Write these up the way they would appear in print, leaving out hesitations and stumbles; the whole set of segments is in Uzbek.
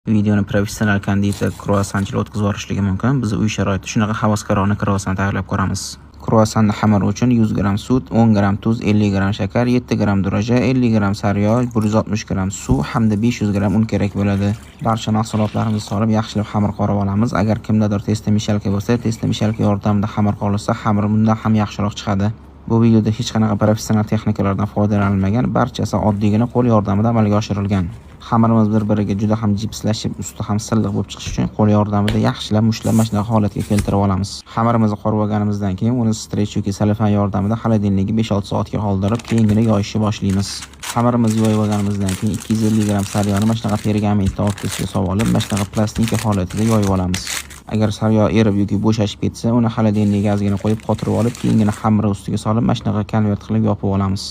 Videoni professional konditer kruassanchilar o'tkazib yuborishligi mumkin. Biz uy sharoitida shunaqa havaskorona kruassan tayyorlab ko'ramiz. Kruassanni xamiri uchun 100 gramm sut, 10 gramm tuz, 50 gramm shakar, 7 gramm dro'ja, 50 gramm sariyog', 160 gramm suv hamda 500 gramm un kerak bo'ladi. Barcha mahsulotlarimizni solib, yaxshilab xamir qorib olamiz. Agar kimdadir тестомешалка bo'lsa, тестомешалка yordamida xamir qorilsa, xamir bundan ham yaxshiroq chiqadi. Bu videoda hech qanaqa professional texnikalardan foydalanilmagan, barchasi oddiygina qo'l yordamida amalga oshirilgan. Xamirimiz bir-biriga juda ham jipslashib, usti ham silliq bo'lib chiqishi uchun qo'l yordamida yaxshilab mushtlab mana shunaqa holatga keltirib olamiz. Xamirimizni qorib olganimizdan keyin uni stretch yoki selofan yordamida холодильник ga 5-6 soatga qoldirib, keyingina yoyishni boshlaymiz. Xamirimizni yoyib olganimizdan keyin 250 gramm sariyog'ni mana shunaqa pergament tortasiga solib olib, mana shunaqa plastinka holatida yoyib olamiz. Agar sariyog' erib yoki bo'shashib ketsa, uni холодильник ga ozgina qo'yib qotirib olib, keyingina xamiri ustiga solib, mana shunaqa konvert qilib yopib olamiz.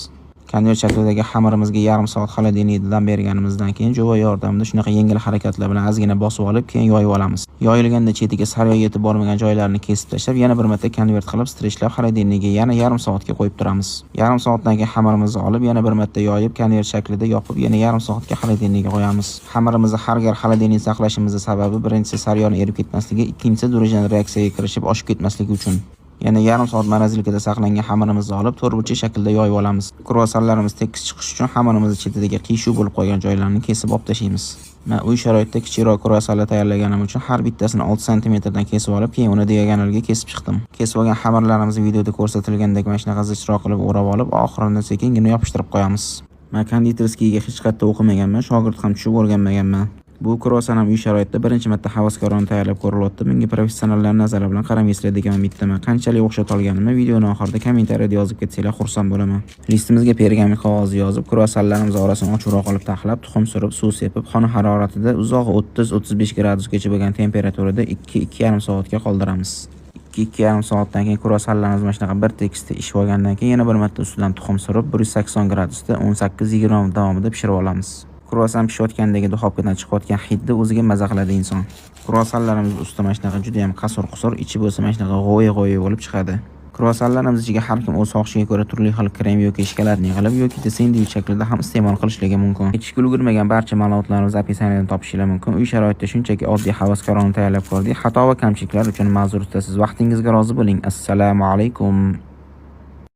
Konvert shaklidagi xamirimizga yarim soat холодильник da dam berganimizdan keyin jo'va yordamida shunaqa yengil harakatlar bilan ozgina bosib olib, keyin yoyib olamiz. Yoyilganda chetiga sariyog' yetib bormagan joylarini kesib tashlab, yana bir marta konvert qilib stretchlab холодильник ga yana yarim soatga qo'yib turamiz. Yarim soatdan keyin xamirimizni olib, yana bir marta yoyib, konvert shaklida yopib, yana yarim soatga холодильник ga qo'yamiz. Xamirimizni har gal холодильник saqlashimizni sababi birinchisi sariyog'ni erib ketmasligi, ikkinchisi дрожжи reaksiyaga kirishib oshib ketmasligi uchun. Yana yarim soat морозилка da saqlangan xamirimizni olib, to'rtburchak shaklda yoyib olamiz. Kruassanlarimiz tekis chiqishi uchun xamirimizni chetidagi qiyshuv bo'lib qolgan joylarini kesib olib tashlaymiz. Men uy sharoitida kichikroq kruassanlar tayyorlaganim uchun har bittasini 6 santimetrdan kesib olib, keyin uni diagonalga kesib chiqdim. Kesib olgan xamirlarimizni videoda ko'rsatilgandek mana shunaqa zichroq qilib o'rab olib, oxirini sekingina yopishtirib qo'yamiz. Men кондитерский ga hech qayerda o'qimaganman, shogird ham tushib o'rganmaganman. Bu kruassan ham uy sharoitida birinchi marta havaskorona tayyorlab ko'rilyapti. Bunga professionallar nazari bilan qaramaysizlar degan umiddaman. Qanchalik o'xshata olganimni videoni oxirida kommentariyada yozib ketsanglar xursand bo'laman. Listimizga pergament qog'ozi yozib, kruassanlarimiz orasini ochiqroq olib taxlab, tuxum surib, suv sepib, xona haroratida uzog'i 30-35 gradusgacha bo'lgan temperaturada 2-2,5 soatga qoldiramiz. 2-2,5 soatdan keyin kruassanlarimiz mana shunaqa bir tekisda pishib olgandan keyin yana bir marta ustidan tuxum surib, 180 gradusda 18-20 minut davomida pishirib olamiz. Kruassan pishayotgandagi duxovkadan chiqayotgan hidni o'ziga maza qiladi inson. Kruassanlarimiz usti mana shunaqa juda ham qasur-qusur, ichi bo'lsa mana shunaqa g'o'y-g'o'y bo'lib chiqadi. Kruassanlarimiz ichiga har kim o'z xohishiga ko'ra turli xil krem yoki shokoladni qilib yoki sendvich shaklida ham iste'mol qilishligi mumkin. Aytishga ulgurmagan barcha ma'lumotlarimizni описание dan topishinglar mumkin. Uy sharoitida shunchaki oddiy havaskorona tayyorlab ko'rdik. Xato va kamchiliklar uchun ma'zur tutasiz. Vaqtingizga rozi bo'ling. Assalomu alaykum.